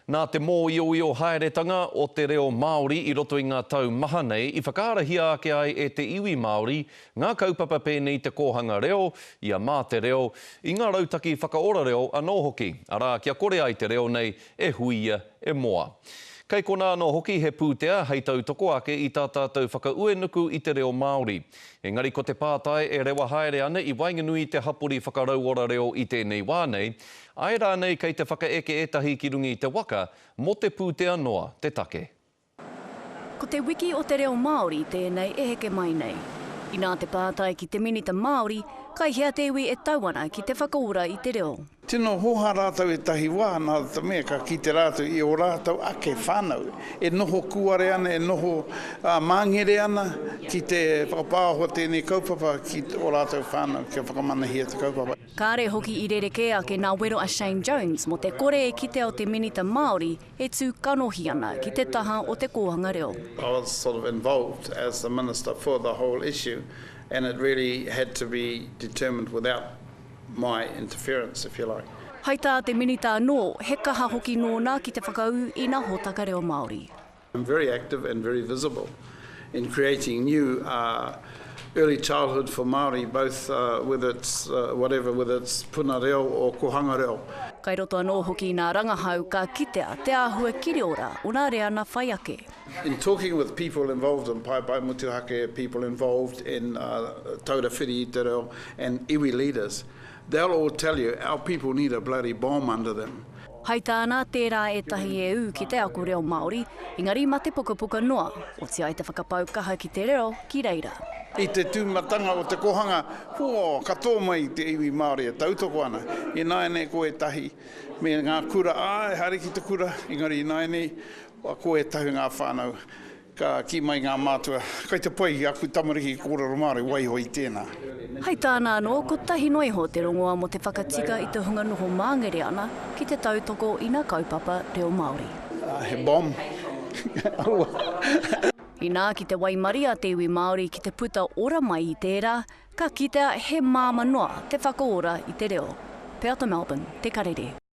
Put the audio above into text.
Nā te mōioio haeretanga o te reo Māori i roto i ngā tau maha nei i whakaarahia ake ai e te iwi Māori ngā kaupapa pēnei i te kōhanga reo, i a Mā te Reo, i ngā rautaki whakaora reo anō hoki, arā, kia kore ai te reo nei e huia, e moa. Kei konā anō hoki he pūtea hei tautoko ake i tā tātou whakauenuku i te reo Māori. Engari ko te pātai e rewa haere ana i waenganui i te hapori whakarauora reo i tēnei wā nei, Āe rānei kei te whakaeke ētahi ki runga i te waka, mō te pūtea noa te take? Ko te wiki o te reo Māori tēnei e heke mai nei. Inā te pātai ki te Minita Māori, kai hea te iwi e tau ana ki te whakaora i te reo? Tino hoha rātou ētahi wā, nā te mea ka kite rātou i ō rātou ake whānau e noho kūare ana, e noho māngere ana ki te whakapāoho tēnei kaupapa ki ō rātou whānau kia whakamanahia te kaupapa. Kāre hoki i rerekē ake nā wero a Shane Jones mō te kore e kitea o te Minita Māori e tū kanohi ana ki te taha o te kōhanga reo. I was sort of involved as the minister for the whole issue and it really had to be determined without my interference, if you like. Hai tā te Minita anō, he kaha hoki nōna ki te whakaū i nā hōtaka reo Māori. I'm very active and very visible in creating new early childhood for Māori, both with its whatever, with its puna reo or kohanga reo. Kai roto anō hoki i nā rangahau ka kitea te āhua kiriora o nā reana whai ake. In talking with people involved in Paepae Motuhake, people involved in Taura Whiri i te Reo and iwi leaders, They'll all tell you our people need a bloody bomb under them. Hai tāna, tērā ētahi e ū ki te ako reo Māori, engari mā te pukapuka noa, oti ai te whakapau kaha ki te reo ki reira. I te tūmatanga o te kohanga, whoa, ka tō mai te iwi Māori e tautoko ana. Ināianei ko ētahi me ngā kura, āe, haere ki te kura, engari ināianei ko ētahi o ngā whānau Ka kī mai ngā mātua, Kai te pai aku tamariki kōrero Māori, waiho i tēnā. Hei tāna anō, kotahi noa iho te rongoa mō te whakatika i te hunga noho māngere ana ki te tautoko i ngā kaupapa reo Māori. He bomb. Aua. Inā ki te waimaria te iwi Māori ki te puta ora mai i tērā, ka kitea he māmā noa te whakaora i te reo. Peata Melbourne, Te Karere.